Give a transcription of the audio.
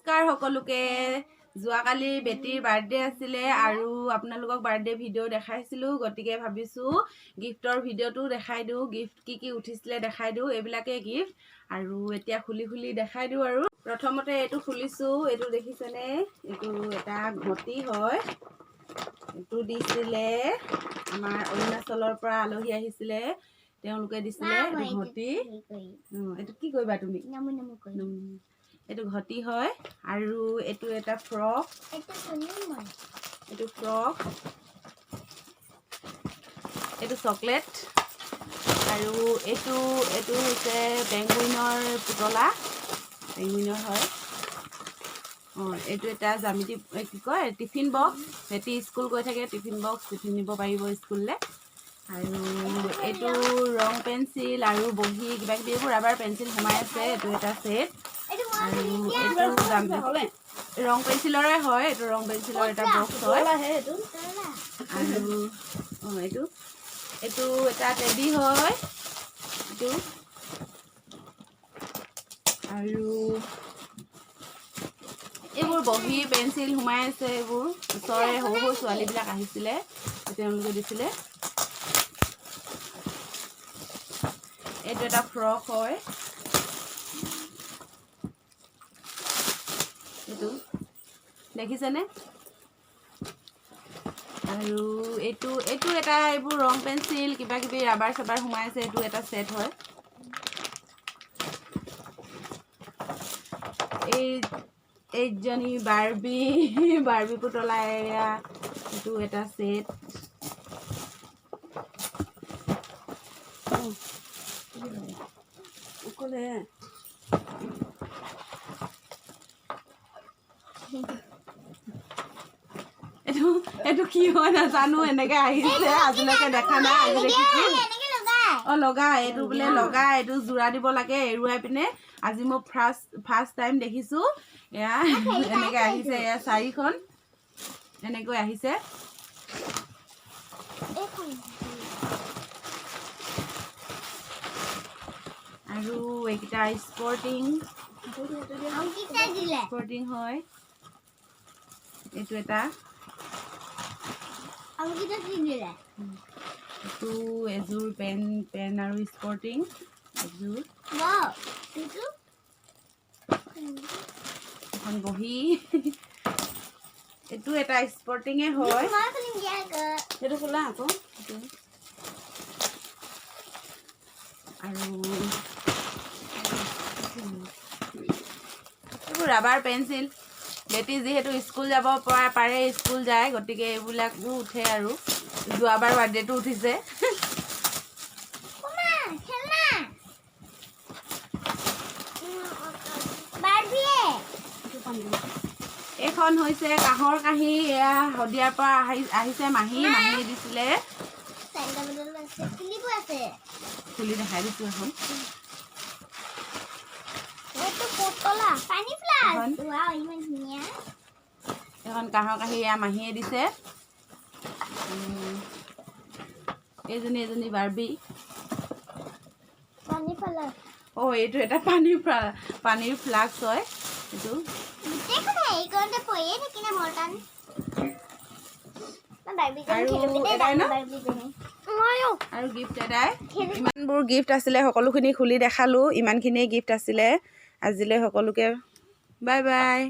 নমস্কাৰ সকলোকে। যোৱাকালি বেটীৰ বাৰ্থডে আছিলে আৰু আপোনালোকক বাৰ্থডে ভিডিঅ' দেখাইছিলোঁ। গতিকে ভাবিছোঁ গিফ্টৰ ভিডিঅ'টো দেখাই দিওঁ। গিফ্ট কি কি উঠিছিলে দেখাই দিওঁ। এইবিলাকে গিফ্ট আৰু এতিয়া খুলি খুলি দেখাই দিওঁ। আৰু প্ৰথমতে এইটো খুলিছোঁ। এইটো দেখিছেনে? এইটো এটা ঘটি হয়। এইটো দিছিলে আমাৰ অৰুণাচলৰ পৰা আলহী আহিছিলে, তেওঁলোকে দিছিলে এইটো ঘটি। এইটো কি কৰিবা তুমি? এইটো ঘটি হয়। আৰু এইটো এটা ফ্ৰক। এইটো ফ্ৰক, এইটো চকলেট আৰু এইটো হৈছে পেংগুইনৰ পুতলা, পেংগুইনৰ হয়। অঁ, এইটো এটা জামিতি, কি কয়, টিফিন বক্স। বেটি স্কুল গৈ থাকে, টিফিন বক্স, টিফিন নিব পাৰিব স্কুললৈ। আৰু এইটো ৰং পেঞ্চিল আৰু বহী, কিবা কিবি, এইবোৰ ৰাবাৰ, পেঞ্চিল সোমাই আছে। এইটো এটা ছেট আৰু এইটো ৰং পেঞ্চিলৰে হয়। এইটো ৰং পেঞ্চিলৰ এটা বক্স হয়। আৰু অঁ, এইটো এটা টেডি হয় এইটো। আৰু এইবোৰ বহী, পেঞ্চিল সোমাই আছে। এইবোৰ ওচৰৰে সৰু সৰু ছোৱালীবিলাক আহিছিলে, তেওঁলোকে দিছিলে। এইটো এটা ফ্ৰক হয়। এইটো দেখিছেনে? আৰু এইটো এটা, এইবোৰ ৰং পেঞ্চিল, কিবা কিবি, ৰাবাৰ চাবাৰ সোমাই আছে। এইটো এটা ছেট হয়। এইজনী বাৰ্বি, বাৰ্বি পুতলা এয়া। এইটো এটা ছেট। এইটো কি হয় নাজানো, এনেকে আহিছে, আজিলৈকে দেখা নাই, আজি দেখিছো। অ, লগা, এইটো বোলে লগা, এইটো যোৰা দিব লাগে এৰুৱাই পিনে। আজি মই ফাৰ্ষ্ট টাইম দেখিছো। এয়া এনেকে আহিছে, এয়া চাৰিখন এনেকৈ আহিছে। আৰু এইকেইটা স্পৰ্টিং, স্পৰ্টিং হয়। এইটো এটা, এইটো এযোৰ পেণ্ট আৰু স্পৰ্টিং এযোৰ, এখন বহী। এইটো এটা স্পৰ্টিঙে হয়। সেইটো খোলা আকৌ। আৰু এইবোৰ ৰাবাৰ, পেঞ্চিল। বেটি যিহেতু স্কুল যাব পৰা পাৰে, স্কুল যায়, গতিকে এইবিলাকো উঠে। আৰু যোৱাবাৰ বাৰ্থডেটো উঠিছে। এইখন হৈছে কাঁহৰ কাঁহী। এয়া শদিয়াৰ পৰা আহিছে, মাহী মাহীয়ে দিছিলে। খুলি দেখাই দিছো এখন। এখন কাঁহৰ কাঁহী, এয়া মাহীয়ে দিছে। এইজনী বাৰ্বি। অ', এইটো এটা পানীৰ ফ্লাক্স হয় এইটো। আৰু গিফ্ট এটাই। ইমানবোৰ গিফ্ট আছিলে, সকলোখিনি খুলি দেখালোঁ। ইমানখিনিয়ে গিফ্ট আছিলে আজিলৈ। সকলোকে বাই বাই।